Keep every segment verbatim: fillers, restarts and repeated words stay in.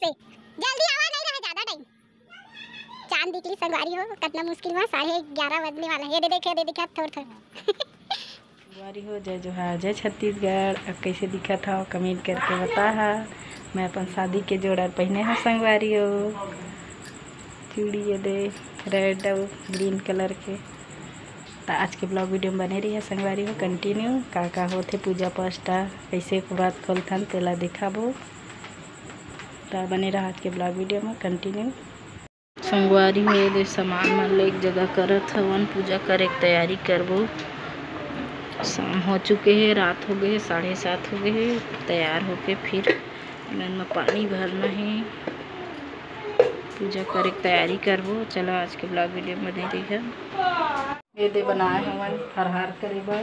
जल्दी आवा, नहीं रहे ज्यादा टाइम। चांद दिखली संगवारी हो, कतना मुश्किल में साढ़े ग्यारह बजने वाला है। ये दे देखे, ये दे देखे, थोड़ थोड़। संगवारी हो, जय जोहार, जय छत्तीसगढ़। अब कैसे दिखत हव, कमेंट करके बताहा। मैं अपन शादी के जोड़ा पहने हव संगवारी हो, चूड़ी ये दे, रेड अउ ग्रीन कलर के। त आज के ब्लॉग वीडियो में बने रहिए संगवारी हो, कंटिन्यू का का होथे पूजा पाठ, कैसे व्रत खोलथन तेला दिखाबो। त बने रहा आज के ब्लॉग वीडियो में कंटिन्यू। संगवारी हो, ये दे सामान मन ल एक जगह करत हवन, पूजा करे के तैयारी करबो। शाम हो चुके हे, रात हो गए हे, साढ़े सात हो गए हे। तैयार होके फिर नल में पानी भरना हे, पूजा करे के तैयारी करबो। चलो आज के ब्लॉग वीडियो में बने रहिए। ये दे बनाए हवन फरहार करे बर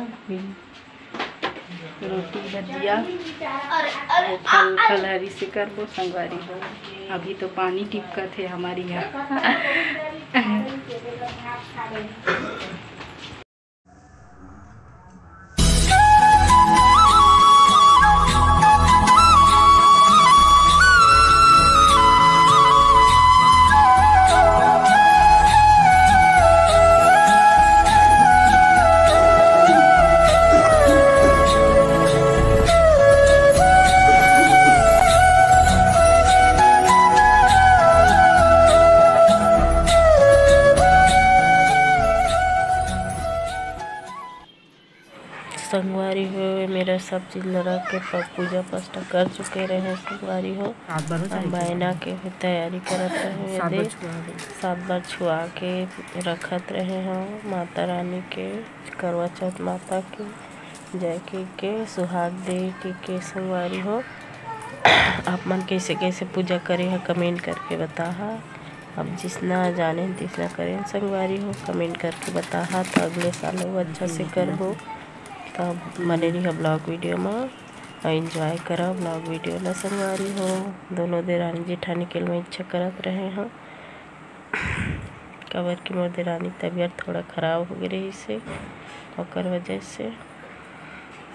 रोटी भजिया, वो फल फलहरी से करबो संगवारी हो। अभी तो पानी टिपकत हे हमारी यहाँ। संगवारी हो, मेरा सब चीज ल रख के प-, पूजा पाठ कर चुके रहे संगवारी हो। सात बार हो हम जाएगी। बायना के भी तैयारी करत रहे सात दे। बार छुआ दे। सात बार छुआ के रखत रहे हो माता रानी के, करवा चौथ माता के जय के, के सुहाग दे के, के संगवारी हो। आप मन कैसे कैसे पूजा करे हो, कमेंट करके बताहा। अब जिसना जाने तिसना करें संगवारी हो, कमेंट करके बताहा, तो अगले साल वो अच्छा से करबो। तब बने रहिहा ब्लॉग वीडियो में और एंजॉय करा ब्लॉग वीडियो ला संगवारी हो। दोनों देरानी जेठानी के मैं इच्छा करत रहे हो, काबर कि मोर देरानी तबीयत थोड़ा खराब हो गई रही से, ओकर वजह से।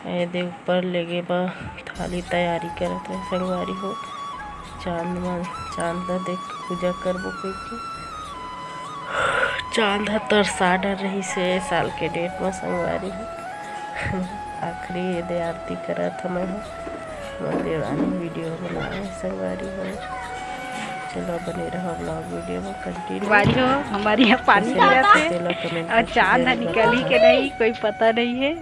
ए दे ऊपर लेगे बर थाली तैयारी करत हे संगवारी हो। चांद म, चांद ल देख के पूजा करबो कहिके। चांद ह तरसा डर रहिस हे ए साल के डेट म संगवारी हो। आखिरी ए दे आरती करत हवं मैं ह। मोर देवरानी वीडियो बनाए संगवारी हो। चलो बने रहो ब्लॉग वीडियो में कंटिन्यू। संगवारी हो, हमारे यहाँ पानी गिरत हे और चांद निकली के नहीं, कोई पता नहीं है।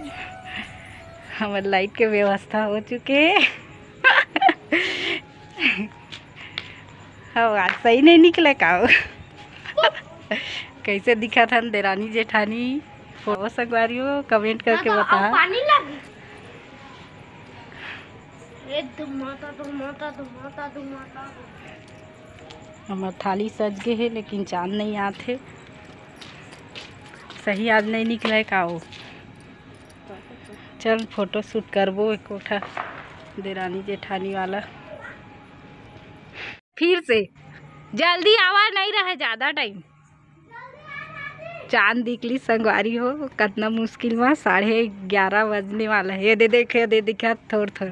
हमर लाइट के व्यवस्था हो चुके हे। हाँ, आज सही नहीं निकले का हो? कैसे दिखत हन देरानी जेठानी? फोटो संगवारी हो, कमेंट करके बता। पानी लगी। ए धुमाता, धुमाता, धुमाता, धुमाता। हमर थाली सज गे हे, लेकिन चांद नहीं आत हे। सही आज नहीं निकले का हो? चल फोटो शूट करबो एक कोठा देरानी जेठानी वाला। फिर से जल्दी आवा, नहीं रहे ज्यादा टाइम। चांद दिखली संगवारी हो, कतना मुश्किल में साढ़े ग्यारह बजने वाला है। ये दे देखे, ये दे दिखा थोड़ थोड़।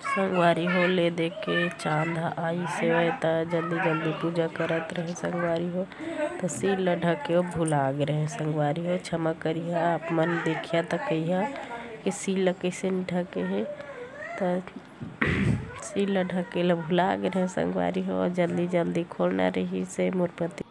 संगवारी हो, ले देख के चांद ह आइस हवय, त जल्दी-जल्दी पूजा करत रहे संगवारी हो, त सिर ल ढके भुला गे रहे संगवारी हो। क्षमा करिहा, आप मन देखिया त कहिहा कि सिर ल कइसे ढके हे, त सिर ल ढके ल भुला गे रहे संगवारी हो। जल्दी-जल्दी खोलना रहिस हे मोर पति।